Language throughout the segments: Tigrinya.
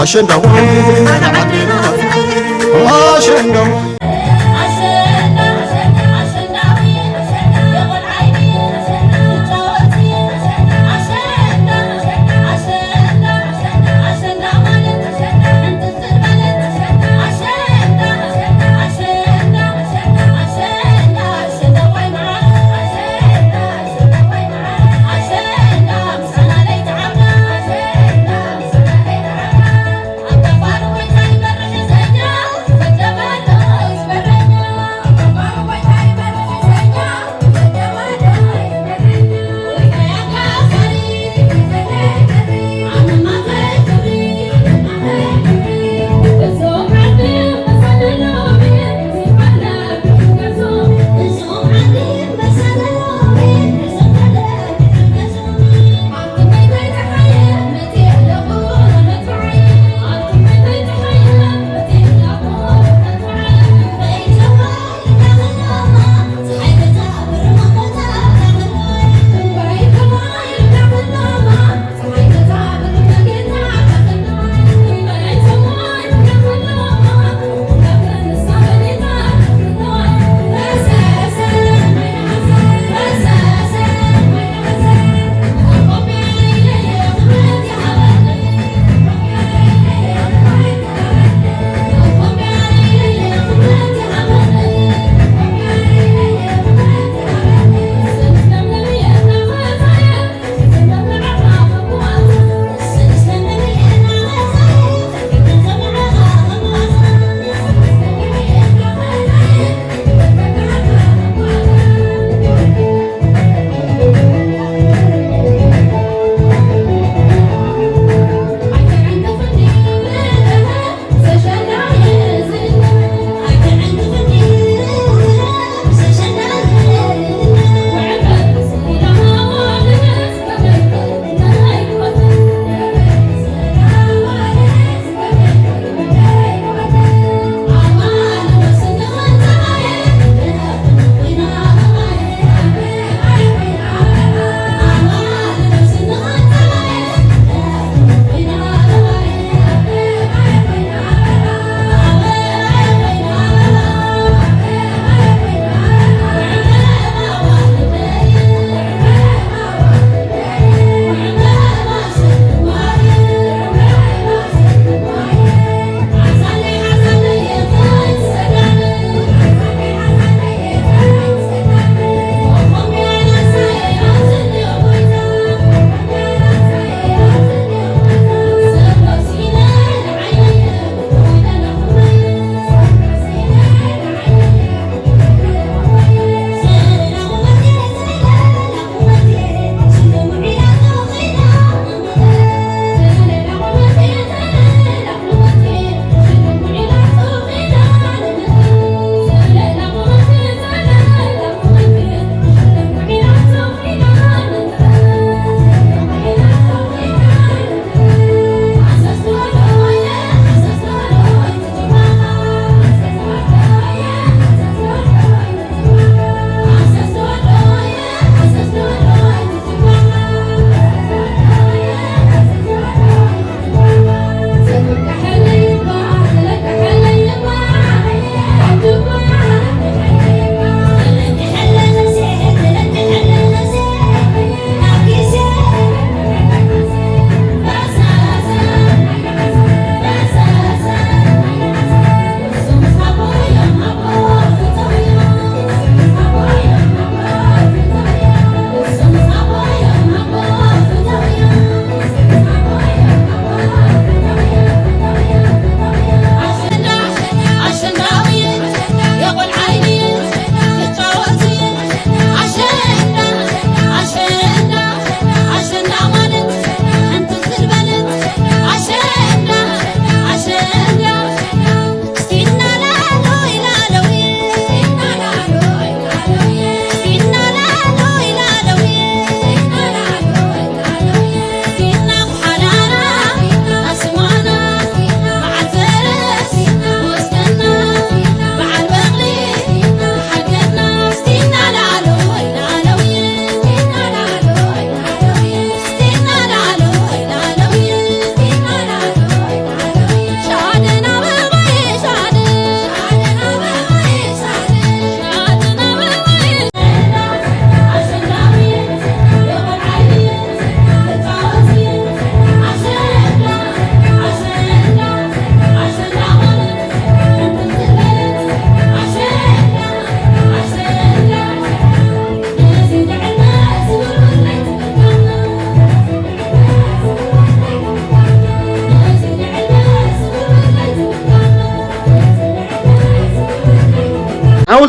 ኣሸንዳ ወይ ኣሸንዳ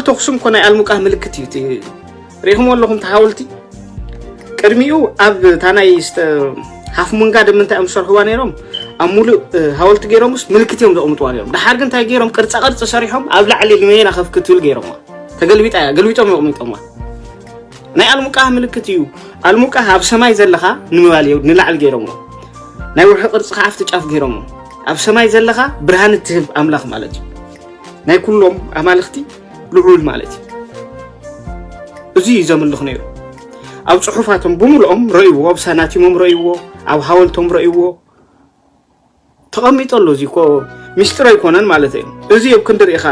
ተኹስም እኮ ናይ ኣልሙቃህ ምልክት እዩ። እቲ ርኢኹም ኣለኹም፣ እቲ ሓወልቲ ቅድሚኡ ኣብ እታ ናይ ስተ-፣ ሃፍ ሙን ጋርደን ምንታይ እዮም ዝሰርሕዋ ነይሮም? ኣብ ሙሉእ፣ እ፣ ሃወልቲ ገይሮምስ ምልክት እዮም ዘቕምጥዋ ነይሮም። ድሓር ግን እንታይ ገይሮም? ቅርጻ ቅርጺ ሰሪሖም ኣብ ላዕሊ ንሜና ከፍ ክትብል ገይሮምዋ። ተገልቢጣ እያ፣ ገልቢጦም እዮም ኣቕሚጦምዋ። ናይ ኣልሙቃህ ምልክት እዩ። ኣልሙቃህ ኣብ ሰማይ ዘለኻ ንምባል እዩ ንላዕሊ ገይሮምዎ። ናይ ወርሒ ቅርጺ ከዓ ኣብቲ ጫፍ ገይሮምዎ። ኣብ ሰማይ ዘለኻ ብርሃን እትህብ ኣምላኽ ማለት እዩ። ናይ ኩሎም ኣማልኽቲ ልዑል ማለት እዩ። እዚ እዩ ዘምልኽ ነይሩ። ኣብ ጽሑፋቶም ብምልኦም ረእይዎ፣ ኣብ ሳናቲሞም ረእይዎ፣ ኣብ ሃወልቶም ረእይዎ። ተቐሚጡ ኣሎ። እዚ እኮ ሚስጥር ኣይኮነን ማለት እዩ። እዚ ኣብ ክንዲ ርኢኻ፣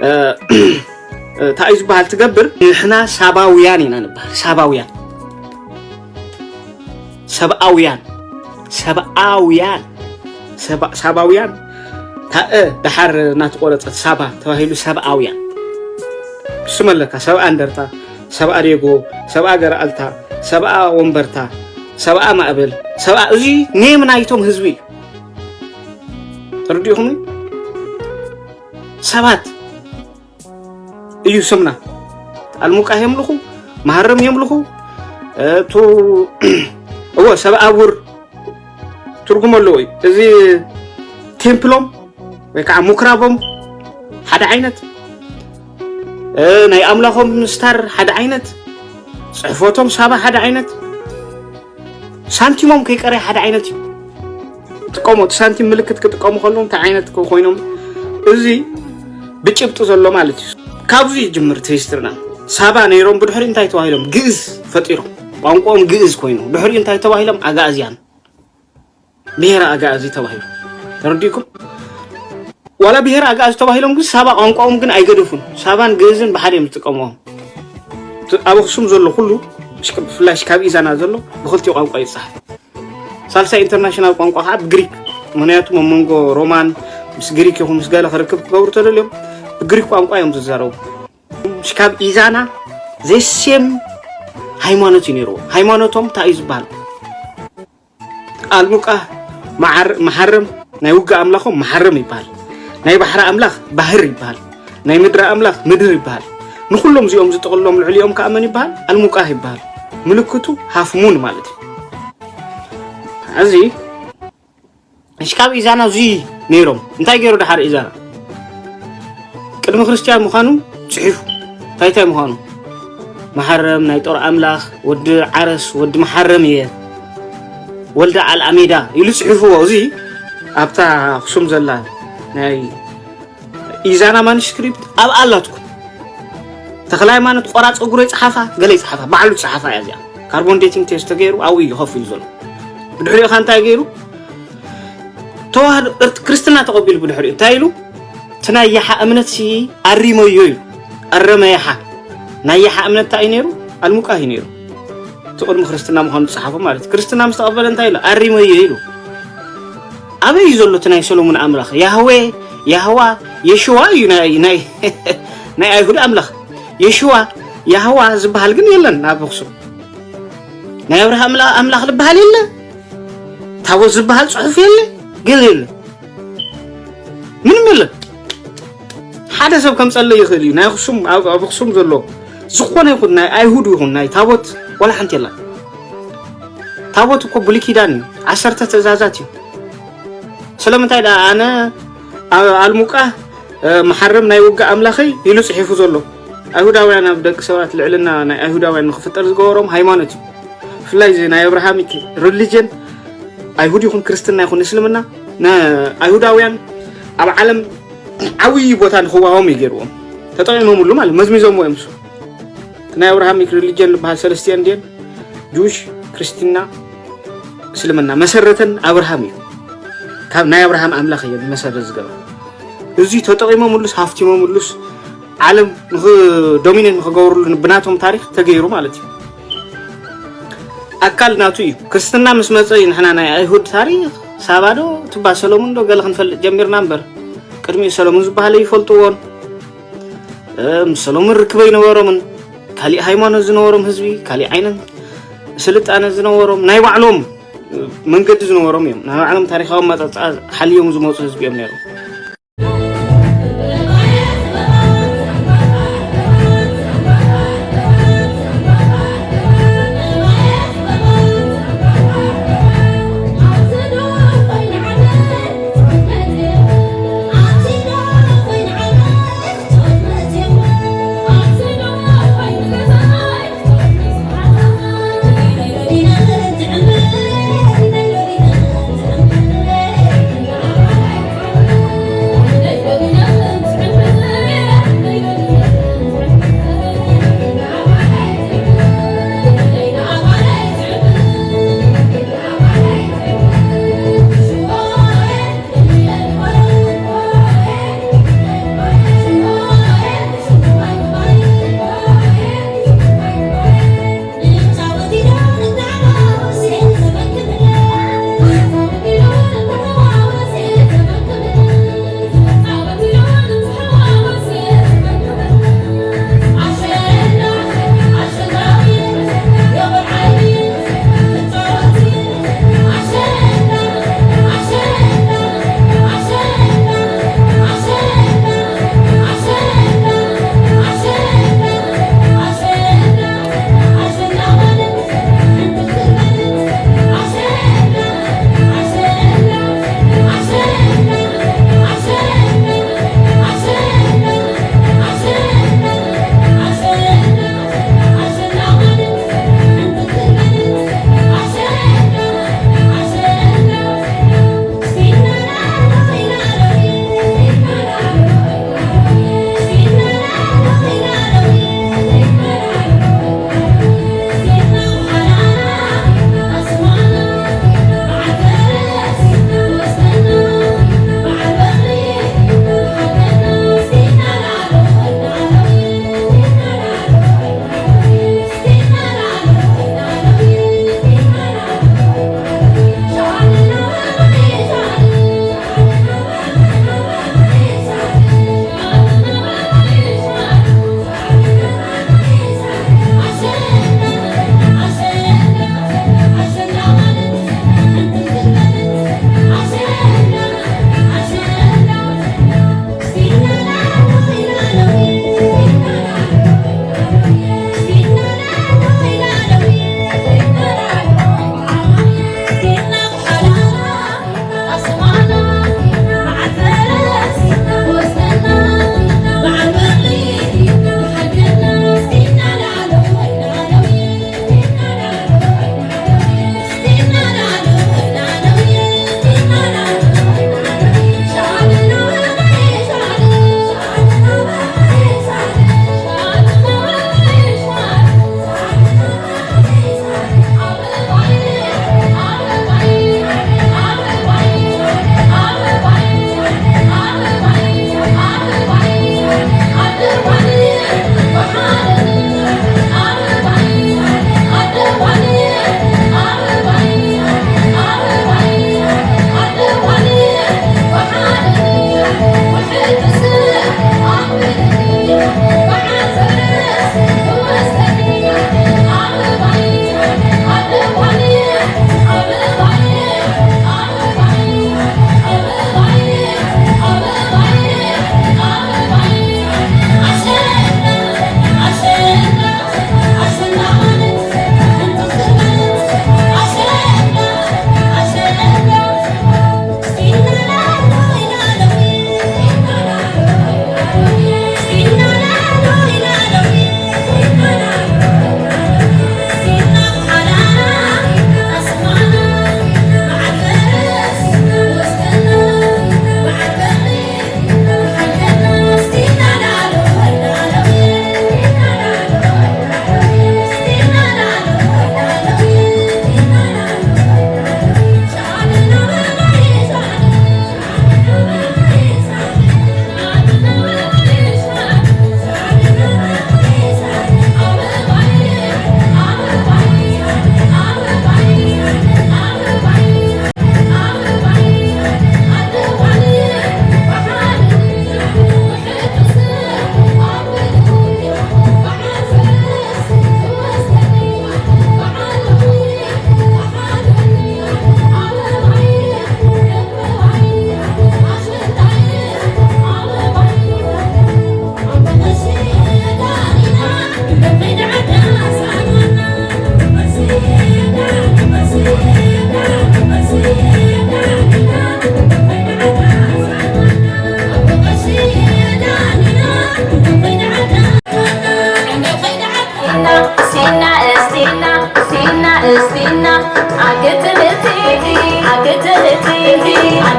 እ፣ እ፣ እንታይ እዩ ዝበሃል ትገብር? ንሕና ሳባውያን ኢና ንበሃል። ሳባውያን። ሰብኣውያን። ሰብኣውያን። ሰባ-፣ ሳባውያን። ታእ ደሓር እናተቆረጸት ሳባ ተባሂሉ ሰብኣውያን። ስም ኣለካ። ሰብኣ እንደርታ፣ ሰብኣ ዴጎ፣ ሰብኣ ገረኣልታ፣ ሰብኣ ወንበርታ፣ ሰብኣ ማእበል፣ ሰብኣ፣ እዚ ኔም ናይቶም ህዝቢ እዩ። ተረዲእኹምኒ? ሰባት እዩ ስምና። ኣልሙቃህ የምልኹ፣ መሃረም የምልኹ፣ እቱ፣ እወ፣ ሰብ ኣቡር ትርጉም ኣለዎ እዩ። እዚ ቴምፕሎም ወይ ከዓ ምኩራቦም ሓደ ዓይነት፣ እ፣ ናይ ኣምላኾም ስታር ሓደ ዓይነት፣ ጽሕፈቶም ሳባ ሓደ ዓይነት፣ ሳንቲሞም ከይቀረ ሓደ ዓይነት እዩ። ጥቀሙ፣ እቲ ሳንቲም ምልክት ክጥቀሙ ከለዉ እንታይ ዓይነት ኮይኖም፣ እዚ ብጭብጢ ዘሎ ማለት እዩ። ካብዚ ይጅምር እቲ ሂስትርና። ሳባ ነይሮም፣ ብድሕሪ እንታይ ተባሂሎም? ግእዝ ፈጢሮም። ቋንቋኦም ግእዝ ኮይኑ፣ ድሕሪኡ እንታይ ተባሂሎም? ኣጋእዝያን፣ ብሄረ ኣጋእዚ ተባሂሉ። ተረዲእኩም? ዋላ ብሄረ ኣጋእዚ ተባሂሎም ግን ሳባ ቋንቋኦም ግን ኣይገደፉን። ሳባን ግእዝን ብሓደ እዮም ዝጥቀምዎም። እቲ ኣብ ኣኽሱም ዘሎ ኩሉ፣ ብፍላይ ሽካብ ኢዛና ዘሎ፣ ብክልቲኡ ቋንቋ ይጸሓፍ። ሳልሳይ ኢንተርናሽናል ቋንቋ ከዓ ብግሪክ። ምኽንያቱ ኣብ መንጎ ሮማን ምስ ግሪክ ይኹን ምስ ገለ ክርክብ ክገብሩ ተደልዮም ብግሪክ ቋንቋ እዮም ዝዛረቡ። ሽካብ ኢዛና ዘሴም ሃይማኖት እዩ ነይርዎ። ሃይማኖቶም እንታይ እዩ ዝበሃል? ኣልሙቃ መዓር-፣ መሓረም፣ ናይ ውግእ ኣምላኾም መሓረም ይበሃል። ናይ ባሕሪ ኣምላኽ ባህር ይበሃል። ናይ ምድሪ ኣምላኽ ምድር ይበሃል። ንኹሎም እዚኦም ዝጥቕልሎም ልዕሊኦም ከኣ መን ይበሃል? ኣልሙቃህ ይበሃል። ምልክቱ ሃፍ ሙን ማለት እዩ። እዚ ሽካብ ኢዛና እዚ ነይሮም። እንታይ ገይሩ ደሓር ኢዛና? ቅድሚ ክርስትያን ምዃኑ ጽሒፉ። እንታይ እንታይ ምዃኑ? መሓረም፣ ናይ ጦር ኣምላኽ፣ ወዲ ዓረስ፣ ወዲ መሓረም እየ፣ ወልደ ኣልኣሜዳ ኢሉ ጽሒፍዎ። እዚ ኣብታ ኣኽሱም ዘላ ናይ ኢዛና ማኑስክሪፕት ኣብኣ ኣላትኩም። ተኽለ ሃይማኖት ቆራፅ እግሩ ይፅሓፋ፣ ገለ ይፅሓፋ፣ ባዕሉ ዝፅሓፋ እያ እዚኣ። ካርቦን ዴቲንግ ቴስት ተገይሩ ኣብኡ እዩ ከፍ ኢሉ ዘሎ። ብድሕሪኡ ኸ እንታይ ገይሩ? ተዋህዶ እርት-፣ ክርስትና ተቐቢሉ ብድሕሪኡ እንታይ ኢሉ? እቲ ናይ ያሓ እምነት ሲ ኣሪመዮ ኢሉ። ኣረመ ያሓ። ናይ ያሓ እምነት እንታይ እዩ ነይሩ? ኣልሙቃህ እዩ ነይሩ። እቲ ቅድሚ ክርስትና ምዃኑ ዝጸሓፎ ማለት እዩ። ክርስትና ምስ ተቐበለ እንታይ ኢሉ? ኣሪመዮ ኢሉ። ኣበይ እዩ ዘሎ እቲ ናይ ሰሎሙን ኣምላኽ? ያህዌ፣ ያህዋ፣ የሽዋ እዩ ናይ፣ ናይ፣ ናይ ኣይሁድ ኣምላኽ። የሽዋ፣ ያህዋ ዝበሃል ግን የለን ኣብ ኣኽሱም። ናይ ኣብርሃም ኣምላ-፣ ኣምላኽ ዝበሃል የለ። ታቦት ዝበሃል ጽሑፍ የለ። ገለ የለ። ምንም የለን። ሓደ ሰብ ከምጸለይ ይኽእል እዩ። ናይ ኣኽሱም፣ ኣብ፣ ኣብ ኣኽሱም ዘሎ ዝኾነ ይኹን ናይ ኣይሁድ ይኹን ናይ ታቦት ዋላ ሓንቲ የለን። ታቦት እኮ ብሉይ ኪዳን እዩ። ዓሰርተ ትእዛዛት እዩ። ስለምንታይ ደኣ ኣነ ኣ-፣ ኣልሙቃ፣ እ፣ መሓረም ናይ ውግእ ኣምላኸይ ኢሉ ጽሒፉ ዘሎ? ኣይሁዳውያን ኣብ ደቂ ሰባት ልዕልና ናይ ኣይሁዳውያን ንኽፍጠር ዝገበሮም ሃይማኖት እዩ። ብፍላይ እዚ ናይ ኣብርሃሚክ ሪሊጅን፣ ኣይሁድ ይኹን ክርስትና ይኹን እስልምና፣ ንኣይሁዳውያን ኣብ ዓለም ዓብዪ ቦታ ንኽዋሃቦም እዩ ገይርዎም። ተጠቒሞምሉ ማለት መዝሚዞምዎ እዮም። እሱ ናይ ኣብርሃሚክ ሪሊጅን ዝበሃል ሰለስቲአን ድየን? ጁሽ፣ ክርስትና፣ እስልምና መሰረተን ኣብርሃም እዩ። ካብ ናይ ኣብርሃም ኣምላኽ እዮም መሰረት ዝገበሩ። እዚ ተጠቒሞምሉስ ሃፍቲሞምሉስ ዓለም ንኽ-፣ ዶሚኔት ንኽገብርሉ ብናቶም ታሪኽ ተገይሩ ማለት እዩ። ኣካል ናቱ እዩ። ክርስትና ምስ መጸ እዩ ንሕና ናይ ኣይሁድ ታሪኽ ሳባ ዶ ትባ ሰሎሙን ዶ ገለ ክንፈልጥ ጀሚርና እምበር፣ ቅድሚኡ ሰሎሙን ዝበሃለ ይፈልጥዎን፣ እ፣ ምስ ሰሎሙን ርክበ ይነበሮምን፣ ካሊእ ሃይማኖት ዝነበሮም ህዝቢ፣ ካሊእ ዓይነት ስልጣነ ዝነበሮም፣ ናይ ባዕሎም መንገዲ ዝነበሮም እዮም። ናይ ባዕሎም ታሪኻዊ ኣመጻጽኣ ሓልዮም ዝመጹ ህዝቢ እዮም ነይሮም።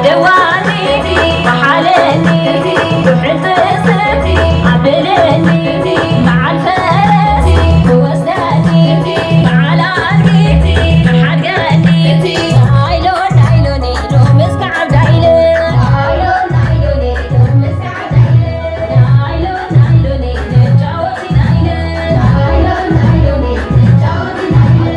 ደዋኒ ሓለኒ፣ ሕጥስቲ ኣብለኒ፣ በዓል ፈረስ ወስደኒ፣ በዓል ኣድጊ ሓድገኒ። ናይሎ ናይሎኒ ዶ ምስካብ ዳይለ። ናይሎ ናይሎኒ ዶ ምስካብ ዳይለ። ናይሎ ናይሎኒ ንጫወት ዳይለ። ናይሎ ናይሎኒ ንጫወት ዳይለ።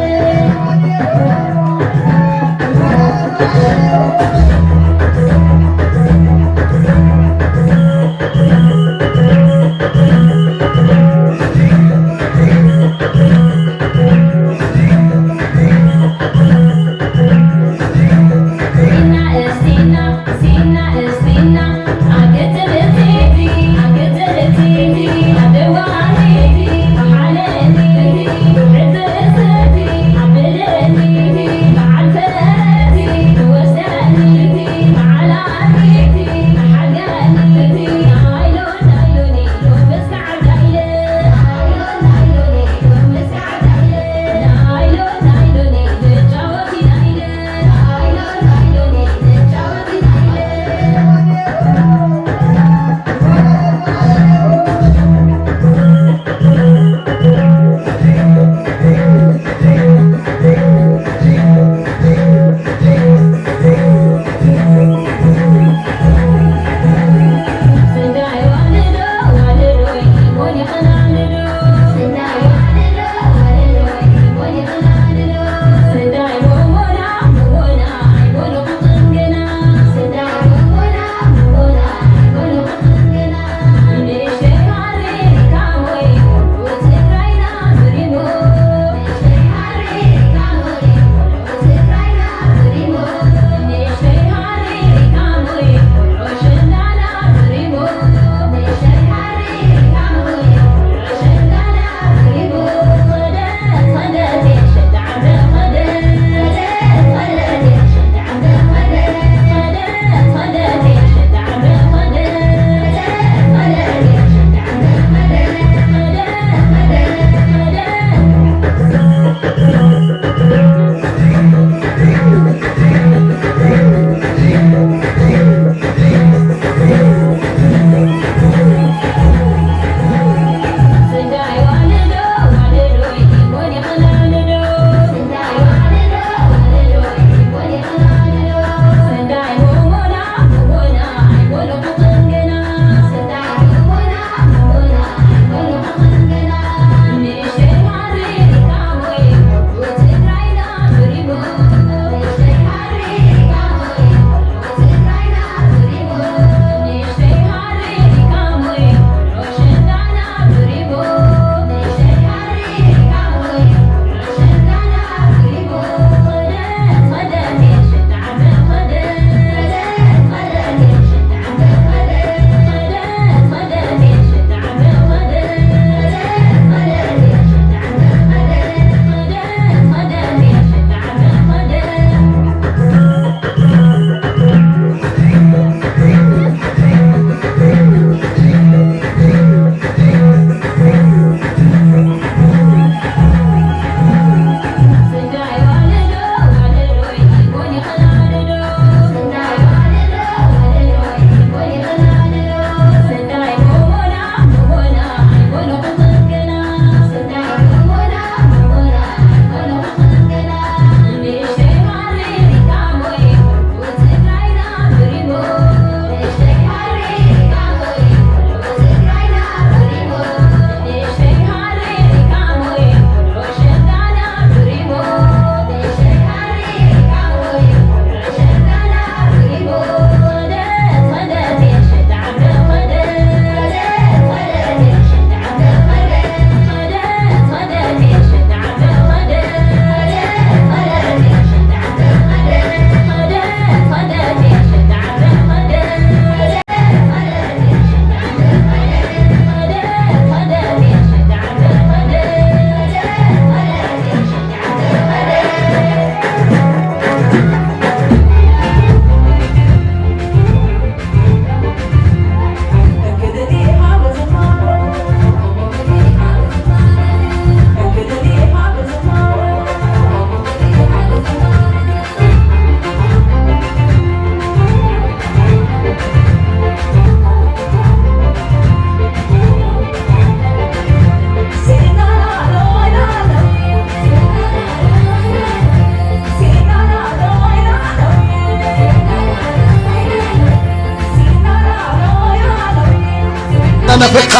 ናፈካ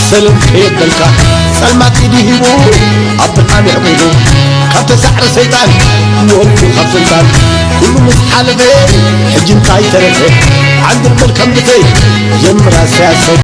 ሰለም ከየበልካ ጸልማት ኢዱ ሂቡ ኣብ ብርሃን የዕቂቡ ካብ ተሳዕረ ሰይጣን ወሪዱ ካብ ስልጣን ኩሉ ምስ ሓለፈ ሕጂ እንታይ ተረፈ ዓንድር በል ከም ብተይ ጀምራ ሰያሰይ